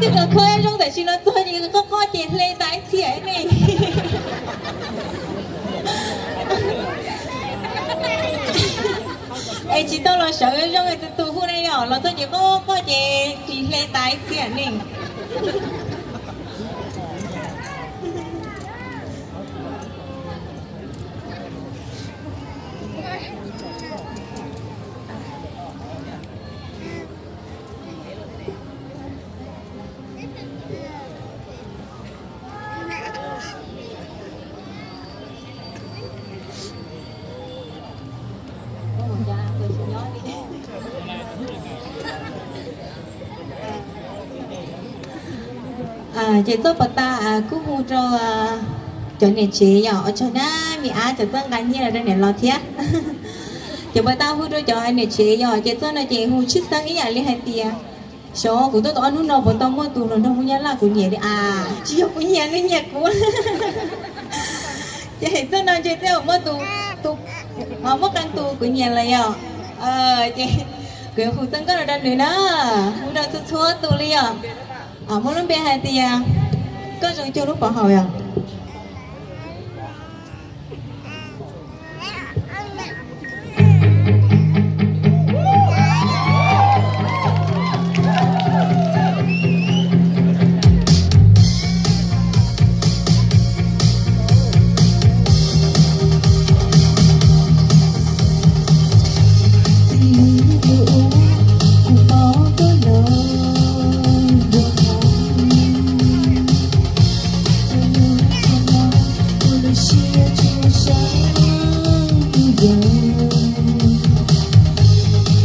Koj kho zoo tam sim no txog ces qoj qoj ces hle tas ib txhia ne. Es tsis tau los sawv zoo es tus tus hu ne yom, los txog ces qoj qoj ces tsis hle tas ib txhia ne. Ces txoj pas tas kuj hu rau cov niam tsev yom, ua tsaug na, me ab cov txoj nqa nyiaj los rau niam los thiab. Ces pas tas hu rau cov niam tsev yom, ces txoj no ces hu tshwj xeeb ib yam li hais tias, xyov kuv tuaj tau ob hnub no puas tau muaj tus hluas nraug Hmoob Nyab Laj kuv nyiam li as, tsis yog kuv nyiam, nws nyiam kuv. Ces txoj no ntshe twb muaj tus, muaj qee tus kuv nyiam lawm yom. Ces kuv yuav hu txoj nkauj no rau nws na, hu rau txhua txhua tus li yom. Muaj lub npe hais tias koj zoo cuag lub pov haum yom.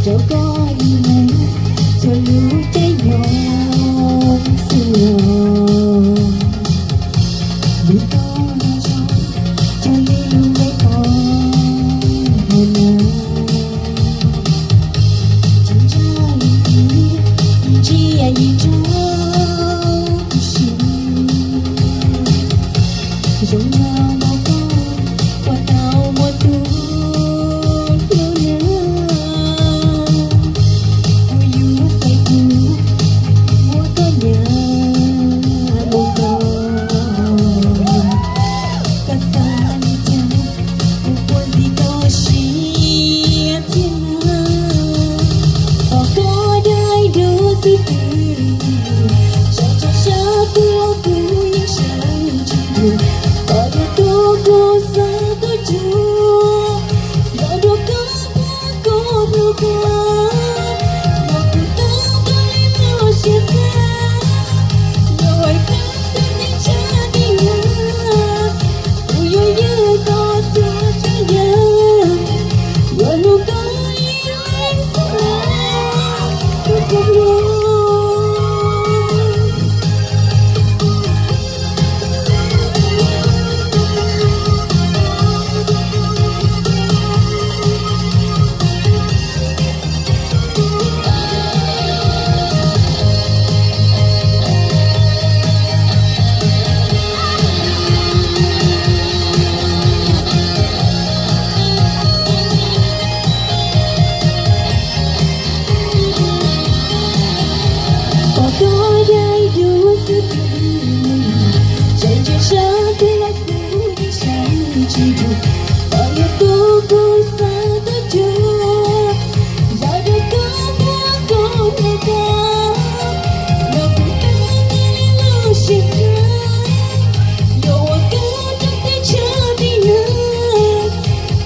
Rau koj ib leeg txhua lub caij nyoog xwb los, lub koj zoo cog li lub npe qhov hauv na. Tsis ntshai li ntsia yim rau kuv siab, zoo nrog nraug koj puas tau muaj tus hlub na. Kuv yuav xaiv tus muaj koj nyav mus koj. Koj xav li cas kuv puas ntxim koj siab thiab na. Qhov koj dai dua xwb twb, sab tso sab twb los kuv yeej sawv tsis nrug. Koj yog tus kuv xav tuaj cuag, los rau koj puag koj hlub koj, los kuv tau koj li lub siab xav. Yog ua koj tau teb tshaj tib neeg, kuv yuav ywg koj txhua tsav yam, yuav hlub koj ib leeg xwb na, tus kuv hlub. Qhov koj dai dua xwb twb, tseem ntsia sab twb los kuv yeej sawv tsis nrug. Koj yog tus kuv xav tuaj cuag, los rau koj puag koj hlub koj, los kuv tau koj li lub siab xav. Yog ua koj tau teb tshaj tib neeg,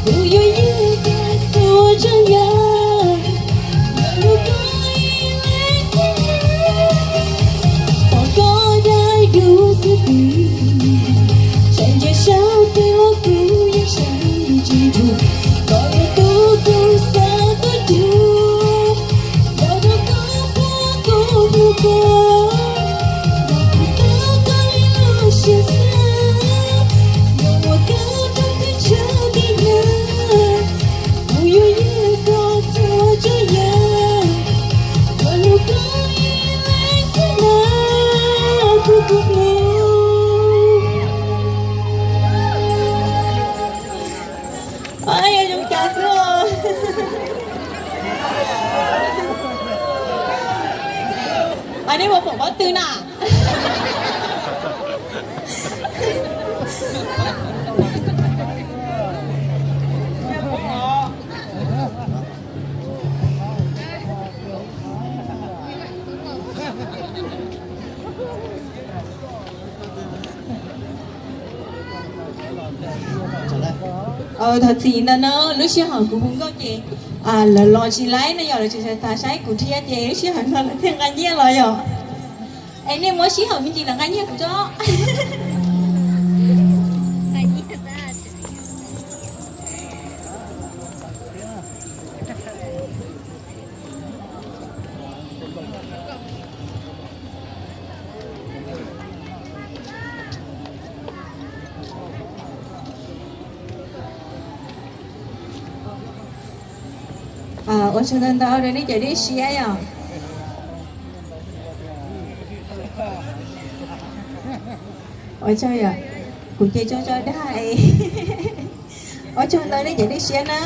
kuv yuav ywg koj txhua tsav yam, yuav hlub koj ib leeg xwb na, qhov koj dai dua xwb twb, tseem ntsia sab twb los kuv yeej sawv tsis nrug. Koj yog tus kuv xav tuaj cuag, los rau koj puag koj hlub koj, los kuv tau koj li lub siab xav. Yog ua koj tau teb tshaj tib neeg, kuv yuav ywg koj txhua tsav yam, yuav hlub koj ib leeg xwb na, tus kuv hlub. Yog zoo cas xwb os. Nej puas pom pob tw na? Thov txim ntawm no, lub sij hawm kuv hu nkauj ces lawv los tsis laib no yog lawv tsis xav saib kuv thiab ces lub sij hawm no lawv thiaj nqa nyiaj los yom. Es nej muab sij hawm me ntsis lawv nqa nyiaj kuv tso. Ua tsaug ntau ntau rau nej cov dej siab yom. Ua tsaug yom, kuv ces tso tso dag. Ua tsaug ntau nej cov dej siab na.